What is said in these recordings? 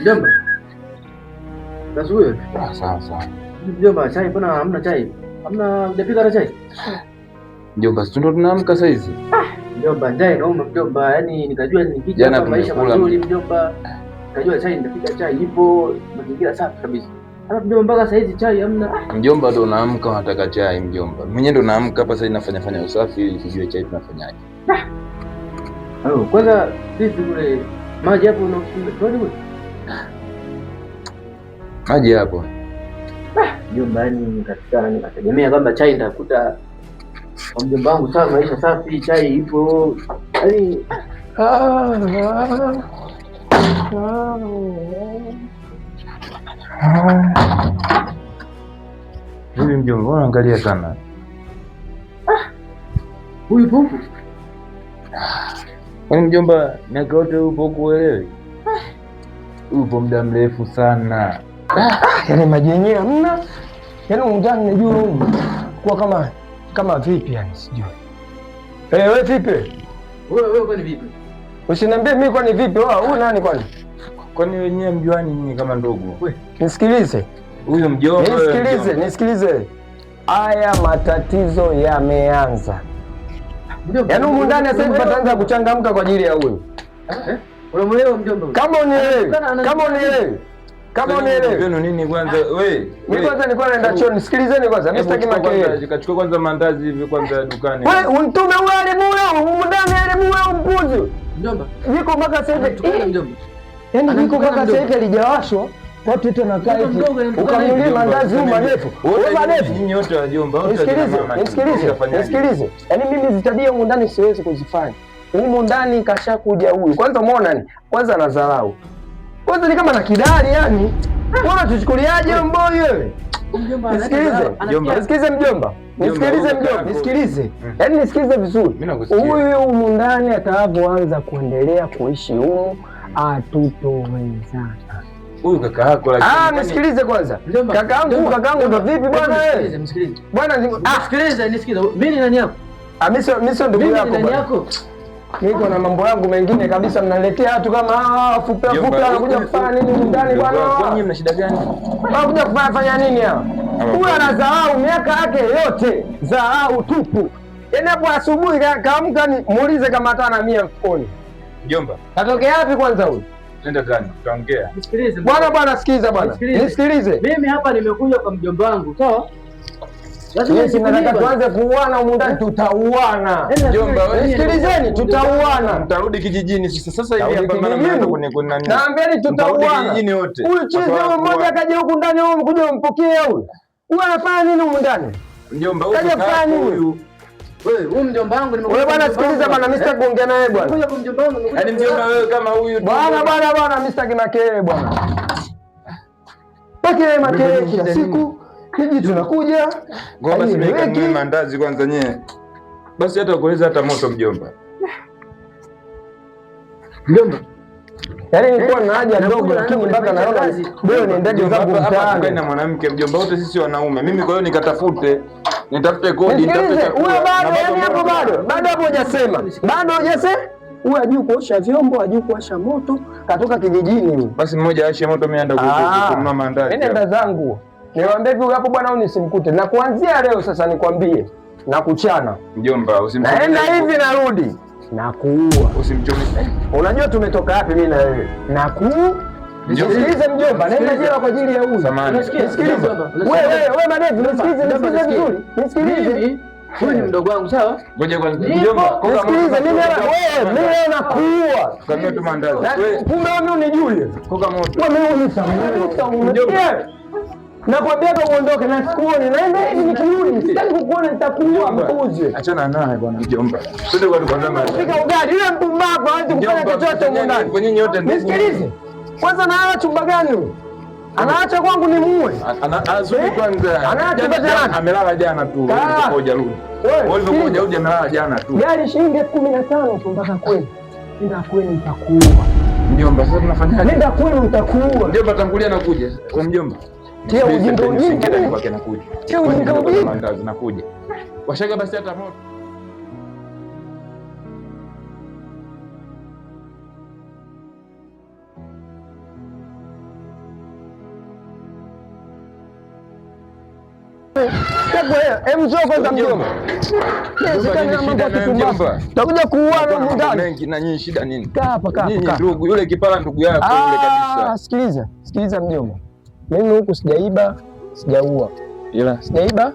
Mjomba. Sasa Ah, sawa sawa. Mjomba, chai mbona hamna chai? Hamna, hujapika hata chai? Mjomba, si ndo tunaamka saa hizi? Mjomba, njaa inauma mjomba. Yaani nikajua nikija Jana hapa maisha tumekula. mazuri mjomba. Nikajua chai nitapika, chai ipo, mazingira safi kabisa. Hata mjomba mpaka saa hizi chai hamna. Mjomba ndo unaamka unataka chai mjomba. Mwenyewe ndo naamka hapa sasa nafanya fanya usafi ili tujue chai tunafanyaje. Halo, kwanza vipi kule maji hapo na kule? Maji hapo. Mjomba, yaani nikafika nikategemea kwamba chai nitakuta kwa mjomba wangu sawa, maisha safi, chai ipo. Yaani Hivi mjomba, mbona unaangalia sana? Huyu pupu. Kwani mjomba, miaka yote upo huku uelewi? Upo muda mrefu sana. Yaani maji yenyewe hamna. Yaani undani najua humu kuwa kama kama vipi yani sijui. Eh, wewe vipi? Wewe kwani vipi? Usiniambie mimi kwani vipi? Wewe huyu nani kwani? Kwani wenyewe mjuani nyinyi kama ndugu? Nisikilize. Huyo mjomba. Nisikilize, nisikilize. Haya matatizo yameanza. Mjomba. Yaani humu ndani sasa hivi pataanza kuchangamka kwa ajili ya huyu. Eh? Unamuelewa mjomba? Kama unielewi, kama unielewi. Kama unielewi. Wenu nini kwanza? Wewe. Mimi kwanza nilikuwa naenda chooni. Nisikilizeni kwanza. Mimi sitaki makelele. Kachukua kwanza mandazi hivi kwanza dukani. Wewe unitume huyo alimu huyo, humu ndani alimu huyo mpuzi. Mjomba. Jiko mpaka sasa hivi. Anamtukana mjomba. Yaani jiko Anamtukana mpaka sasa hivi mjomba. halijawashwa. Watu wetu wanakaa Mtoto hivi. mdogo anamtukana Ukanunulia hivi. mandazi huyu marefu. Wewe marefu. Nyinyi wote wajomba, wote Nisikilize, wakina mama. nisikilize, Mtafanyaje? nisikilize. Yaani mimi hizi tabia humu ndani siwezi kuzifanya. Humu ndani kashakuja huyu. Kwanza umeona ni? Kwanza anadharau. Kwanza ni kama na kidali yani. Wewe unatuchukuliaje wewe mboi wewe? Mjomba, Nisikilize. Mjomba. Nisikilize mjomba. Nisikilize huyu mjomba, kaka. nisikilize. Yaani nisikilize vizuri. Mimi nakusikia. Huyu humu ndani atakavyoanza kuendelea kuishi humu hatutowezana. Huyu kaka yako lakini. Ah, nisikilize kwanza. Mjomba, Kakaangu, mjomba, kakaangu ndo vipi bwana wewe? Nisikilize, nisikilize. Bwana ah, Nisikilize, nisikilize. Mimi ni nani yako? ah, mimi sio ndugu Mimi ni yako nani bwana. yako? Niko na mambo yangu mengine kabisa, mnaletea watu kama hawa fupi Mjomba, fupi, wanakuja huyu- kufanya nini humu ndani Mjomba, bwana? kwani nyinyi mna shida gani? Wanakuja kufanya fanya nini hawa? Huyu anadharau miaka yake yote, dharau tupu. Yaani hapo asubuhi kaamka ni muulize kama hata ana 100 mfukoni. Mjomba, Katokea wapi kwanza huyu? nenda ndani, tutaongea. Nisikilize. Bwana bwana, sikiza bwana. Nisikilize. Nisikilize. Mimi hapa nimekuja kwa mjomba wangu, sawa? Lazima Mimi nataka nisikilize. tuanze kuuana humu ndani, tutauana. Mjomba, wewe Nisikilizeni, tutauana. Mtarudi kijijini sasa. Sasa hivi Tarudi hapa maana kijijini. mnaanza kwenye kwenye nani? Naambieni Mtarudi tutauana. kijijini wote. Huyu chizi huyu mmoja kaja huku ndani, huyu mkuja umpokee huyu. Huyu anafanya nini humu ndani? Mjomba, huyu Kaja kaka kufanya yako nini? huyu. Wewe, huyu mjomba wangu nimekuja. Wewe bwana, kwa mjomba sikiliza wangu. bwana, mimi sitaki kuongea naye bwana. Nimekuja kwa mjomba wangu, nimekuja Yaani kwa mjomba wewe kama huyu tu. Bwana bwana bwana, mimi sitaki makelele bwana. Makelele makelele kila siku. Miji tunakuja. Ngoja basi mimi Haieleweki. nikanunue mandazi kwanza nyewe. Basi hata kueleza hata moto mjomba. Mjomba. Yaani nilikuwa na haja ndogo Nakuja lakini na mpaka naona kazi. bora niendege Mjomba, zangu hapa hapa tukae na mtaani. mwanamke mjomba, wote sisi wanaume. Mimi kwa hiyo nikatafute, nitafute kodi, nitafute Nisikilize, chakula. huyo bado Na yani hapo bado. Bado hapo hujasema. Bado hujasema. Huyu hajui kuosha vyombo, hajui kuwasha moto, katoka kijijini huyu. Basi mmoja aishe moto, mimi naenda kununua mandazi. Mimi nenda zangu. Niwaambie hivi hapo bwana, huyu nisimkute. Na kuanzia leo sasa nikwambie, na kuchana. Mjomba, usimchome. Naenda hivi narudi. Na kuua. Usimchome. Unajua tumetoka wapi mimi na wewe? Na kuu Nisikilize mjomba, naenda jela kwa ajili ya huyu. Samahani. Nisikilize. Mjomba, Wewe wewe wewe madevu, nisikilize, Mjomba, nisikilize nisikie. vizuri. Nisikilize. Mimi huyu ni mdogo wangu, sawa? Ngoja kwanza. Nipo. Mjomba, koka moto. Nisikilize mimi wewe, mimi leo nakuua. Kanunue tu mandazi. Na Wewe, kumbe wewe mimi unijui. koka moto. Wewe mimi unisamee. Nakwambia kwa uondoke na sikuoni. Naenda hivi nikirudi, sitaki kukuona, nitakuua mpuzi. Achana naye bwana mjomba. Twende kwa kwanza mandazi. Pika ugali, yule mpumbavu hawezi kufanya Mjomba, chochote humu ndani. kwa nyinyi wote ndugu. Nisikilize. Kwanza naalala chumba gani huyu? Anaacha kwangu ni muue. Azuri Eh? kwanza. Ana chumba Jana- cha nani? Amelala jana tu. Kalala. Ulivyokuwa hujarudi. Wewe, Wewe ulivyokuwa sikiliza. hujarudi amelala jana tu. Gari shilingi 15,000 tu mpaka kwenu. Nenda kwenu nitakuua. Mjomba, sasa tunafanyaje? Nenda kwenu nitakuua. Mjomba tangulia nakuja. Wewe mjomba. Tia ujinga ujinga. Kwake nakuja. Tia ujinga ujinga. Mandazi nakuja. Washaga basi hata moto. Hebu njoo kwanza mjomba. Mjomba, nini shida na mjomba? Tutakuja kuuana humu ndani. Mengi na nyinyi shida nini? Kaa hapa, kaa Nyinyi hapa. ndugu, yule kipara ndugu yako yule kabisa. Sikiliza, sikiliza mjomba. Mimi huku sijaiba, sijaua. Ila Sijaiba?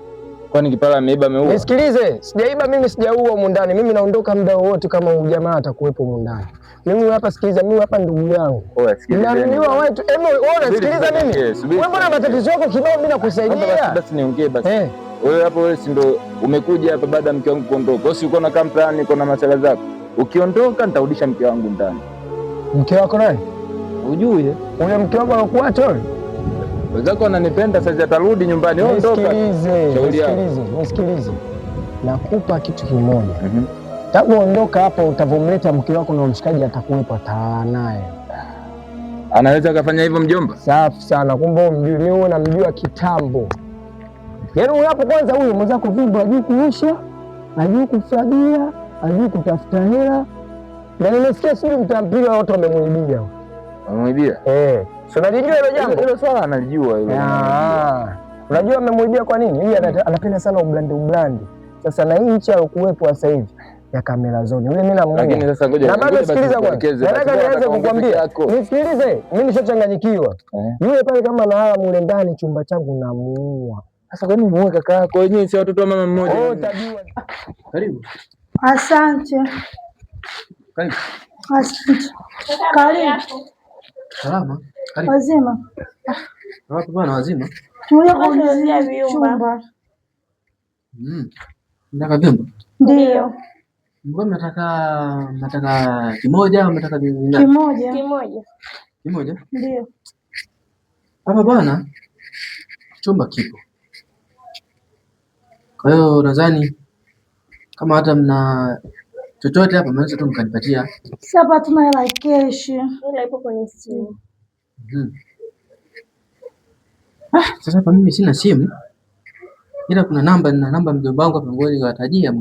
kwani kipara ameiba ameua? Nisikilize, sijaiba mimi, sijaua humu ndani. Mimi naondoka muda wowote kama huyu jamaa atakuwepo humu ndani. Mimi hapa, sikiliza, mimi hapa ndugu yangu. Oya, sikilizeni. Mnanunua wetu. Hebu wewe unasikiliza mimi? Subiri. Wewe mbona matatizo yako kibao, mimi Kwanza basi nakusaidia. basi niongee basi. Eh, Wewe hapo wewe si ndo umekuja hapa baada ya mke wangu kuondoka. Wewe si uko na kampani, uko na masala zako. Ukiondoka nitarudisha mke wangu ndani. Mke wako nani? Ujui? Ule mke wako anakuacha wewe? Wenzako wananipenda sasa atarudi nyumbani. Wewe ondoka. Nisikilize, Shauri yako. nisikilize, nisikilize. Nakupa kitu kimoja. Mhm. Tangu ondoka hapa, utavomleta mke wako na mshikaji atakuwepo, atalala naye. Anaweza akafanya hivyo mjomba? Safi sana, kumbe wewe mjui. Mimi huwa namjua kitambo. Yaani huyu hapo kwanza, huyu mwenzako vimbo hajui kuisha, hajui kufagia, hajui kutafuta hela, na nimesikia sijui mtampira watu wamemuibia. Amemwibia? Eh, si unalijua hilo jambo? Hilo swala analijua hilo. Ah, unajua amemuibia kwa nini? Huyu anapenda sana ublandi ublandi. Sasa na hii nchi alokuwepo sasa hivi ya kamera zone. Yule mimi namuua. Lakini sasa ngoja Na bado ngoja basi sikiliza kwanza. nikuelekeze basi. Nataka Bora nianze atakaongea peke kukwambia. yako. Nisikilize, mimi nishachanganyikiwa. Eh. Yule pale kama nalala mule ndani chumba changu namuua. Sasa kwani muue kaka yako wenyewe si watoto wa mama mmoja? Oh, utajua. Karibu. Asante. Karibu. Asante. Karibu. Salama. Karibu. Wazima. Wapi bwana wazima? Tumekuja kuulizia chumba. Mnataka vyumba? Ndio. Mlikuwa mnataka kimoja au mnataka vingapi? Kimoja. Kimoja. Kimoja. Ndio. Hapa bwana chumba kipo. Kwa hiyo nadhani kama hata mna chochote hapa mnaweza tu mkanipatia. Sasa hapa hatuna hela ya keshi. Ila ipo kwenye simu. Sasa hapa mimi sina simu, ila kuna namba, nina namba mjomba wangu hapa, ngoja nikawatajia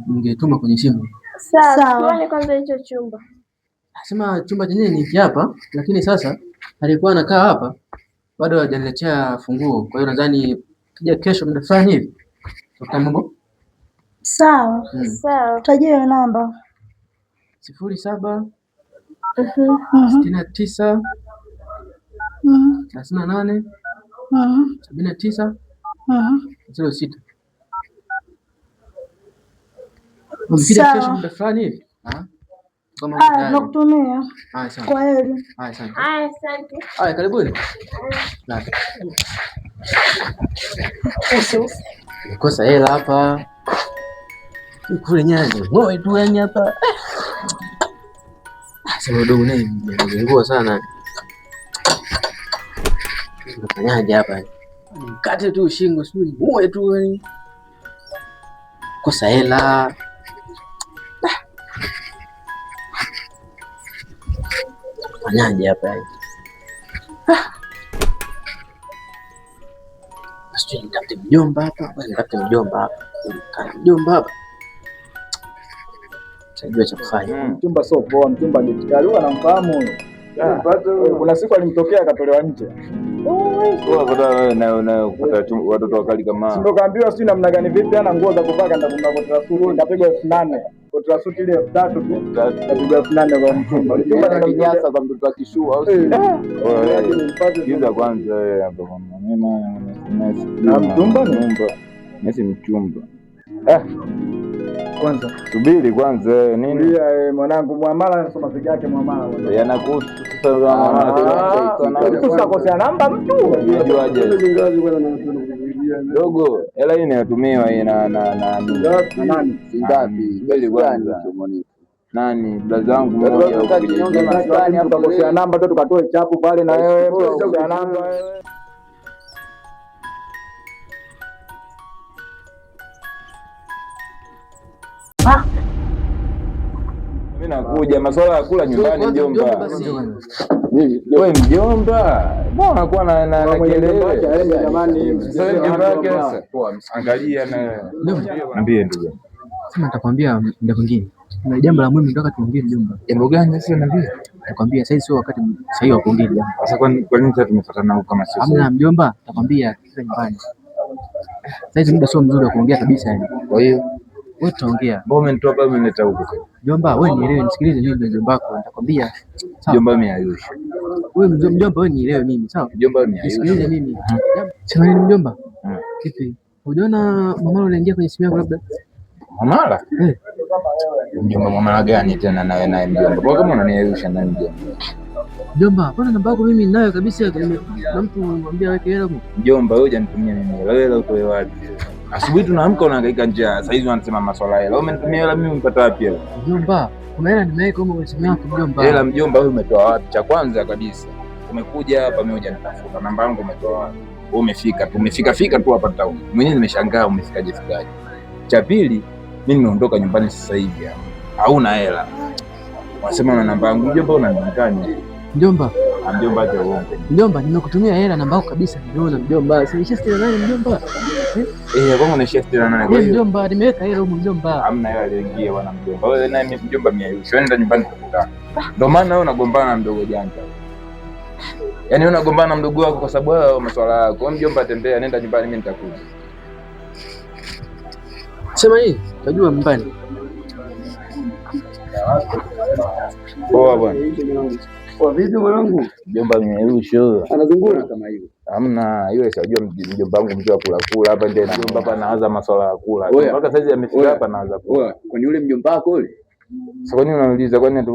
mngetuma kwenye simu. Sawa, Sawa. tuone kwanza hicho chumba. Sema chumba chenyewe ni hiki hapa, lakini sasa alikuwa anakaa hapa bado hajaniletea funguo. Kwa hiyo nadhani kija kesho muda fulani hivi tutakuta mambo. Sawa. Sawa. Tutajie hiyo namba. 07 Mhm. 69 Mhm. 38 Mhm. 79 Mhm. 06. Mkija Sawa. kesho muda fulani hivi. Kama mko Haya, tayari. tunakutumia. Haya, asante. Kwa heri. Haya, asante. Haya, asante. Haya, karibuni. Haya. Nikosa hela hapa. Kule nyanya, ng'oe tu yani hapa. Sema udogo naye mzingua sana. Nafanyaje hapa? Mkate tu shingo, sijui muue tu yani. Kosa hela. Fanyaje hapa yani? Sijui nitafute mjomba hapa, ngoja nitafute mjomba hapa. Kana mjomba hapa. Sijui cha kufanya. Mchumba sio poa, mchumba ni kali, huwa anamfahamu huyo. Kuna siku alimtokea akatolewa nje. Wewe nayo kupata watoto wakali kama Si ndo kaambiwa sijui namna gani vipi, ana nguo za kuvaa kaenda kununua koti la suti, kapigwa 8,000. Koti la suti ile 3,000 tu. Kapigwa 8,000 kwa mchumba. Mchumba Yaani kinyasa kwa mtoto wa kishua au si? Wewe, Sikiza kwanza wewe hapa kwa mimi Na mchumba ni? mchumba. Mimi si mchumba. Kwanza. Subiri kwanza wewe nini? Tulia mwanangu, muamala anasoma peke yake muamala. Yanakuhusu sasa. Sasa kosea namba mtu. Unajuaje? Dogo, hela hii inayotumiwa hii na na na Na nani? Singapi? Subiri kwanza. Nani? Blaza wangu mmoja huko kijijini. Tukakosea namba tu tukatoe chapu pale na wewe, tukakosea namba wewe. Mimi nakuja masuala ya kula nyumbani mjomba. Basi. Wewe mjomba, mbona unakuwa na na kelele? Sasa wewe mjomba wake sasa. Angalia na wewe. Niambie ndugu. Sema nitakwambia muda mwingine. Kuna jambo la muhimu nataka tuongee mjomba. Jambo gani sasa niambie? Nitakwambia sasa sio wakati sahihi wa kuongea jambo. Sasa kwa nini sasa tumefuatana huko kama sio? Hamna mjomba, nitakwambia kifika nyumbani. Sasa hizi muda sio mzuri wa kuongea kabisa yani. Kwa hiyo Wewe tutaongea. mbona umenitoa hapa umenileta huku? Mjomba, wewe nielewe, nisikilize mimi ndio mjomba wako, nitakwambia. Sawa. Mjomba mimi hayushi. Wewe mjomba, wewe nielewe mimi, sawa? Mjomba mimi hayushi. Nisikilize mimi. Sema nini mjomba? Mm. Kipi? Ujaona mama unaingia kwenye simu yangu labda? Mwamala? Eh. Mjomba mwamala gani tena nawe naye mjomba? Kwa kama unaniayusha naye mjomba. Mjomba, mbona namba yako mimi ninayo kabisa na mtu mwambie aweke hela huko. Mjomba wewe hujanitumia mimi hela, wewe hela utoe wapi? Asubuhi tunaamka unahangaika njaa, saa hizi wanasema maswala hela. Wewe umenitumia hela mimi umepata wapi hela? Mjomba, kuna hela nimeweka huko kwenye simu yako mjomba. Hela mjomba wewe umetoa wapi? Cha kwanza kabisa umekuja hapa mimi hujanitafuta, namba yangu umetoa wapi? Wewe umefika tu, umefika fika tu hapa town. Mwenyewe nimeshangaa umefikaje fikaje. Cha pili, mimi nimeondoka nyumbani sasa hivi hapa. Hauna hela. Unasema una namba yangu mjomba, unanidanganya. Mjomba, Ah, mjomba acha uongo. mjomba, nimekutumia hela namba yako kabisa nimeona mjomba. Si nisha 68 mjomba. Eh, kwangu naishia 68 kwa Eh, hiyo mjomba, nimeweka hela huko mjomba. hamna hela aliyoingia bwana mjomba. Wewe naye mimi mjomba mia yusho. Nenda nyumbani tukutane. Ndio maana wewe unagombana na mdogo janja. Yaani wewe unagombana na mdogo wako kwa sababu wewe maswala yako. Wewe mjomba tembea, nenda nyumbani mimi nitakuja. Sema nini? Utajua nyumbani. Poa bwana. Kwa vipi mwanangu? Mjomba mia yusho. Anazungura kama hiyo. Hamna, yule si unajua mjomba wangu mzee wa kula kula hapa ndiye mjomba hapa anaanza maswala ya kula. Oya. Mpaka saizi amefika Oya. hapa anaanza kula. Oya, kwani yule mjomba wako yule? Sasa kwa nini unauliza? Kwani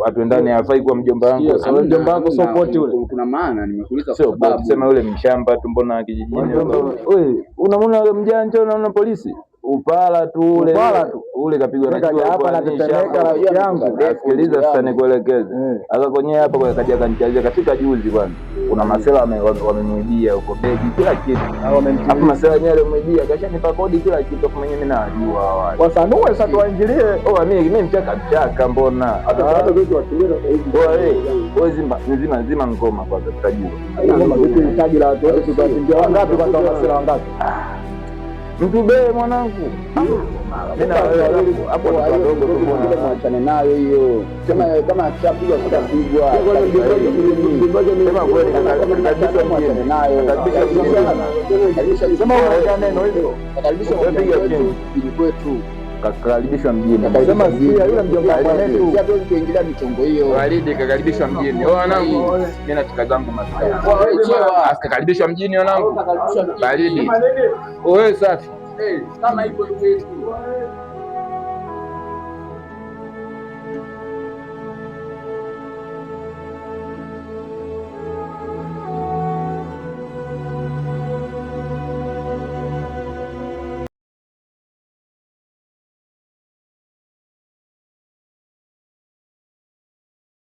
hatuendani hafai kuwa mjomba wangu? Hamna, Mjomba wako sio hamna, poti yule. Kuna maana nimekuuliza kwa Sio sababu boti, sema yule mshamba tu, mbona kijijini. Mjomba. Wewe unamwona yule mjanja, unaona polisi upala tu ule Upala tu. ule kapigwa na Kaja jua hapa kwa na nini tetemeka shamba. rafiki yangu. Sikiliza sasa nikuelekeze. Sasa kwenyewe hapa kwa kaja kanichazia kafika juzi bwana. Kuna masela wamemwibia huko begi kila kitu. Hapo masela yenyewe alimwibia kashanipa kodi kila kitu, afu mwenyewe mimi nawajua hawa. Wasanue sasa tuwaingilie. Oh, mimi mchaka mchaka mbona? Hata hata wetu wakimbie sasa hivi. Wewe wewe zima nzima nzima ngoma kwanza tutajua. Ngoma vipi hitaji la watu wote tutawakimbia wangapi kwa sababu masela wangapi? Mtu bee mwanangu. Mimi na wewe hapo watoto wadogo tu mbona. Mwachane nayo hiyo. Kama kama akishapigwa kitapigwa. Sema kweli kakaribishwa mjini. Nayo. Kakaribishwa mjini. Sema unaongea neno hilo. Kakaribishwa Wewe piga chini. mjini kwetu. Kakaribishwa mjini. Sema sikia yule mjomba mwanetu. Sisi hatuwezi kuingilia michongo hiyo. Walidi kakaribishwa mjini. Oh wanangu, mimi nafika zangu maskani. Wewe Kakaribishwa mjini wanangu. Baridi. Wewe safi. Kama hivyo hivyo.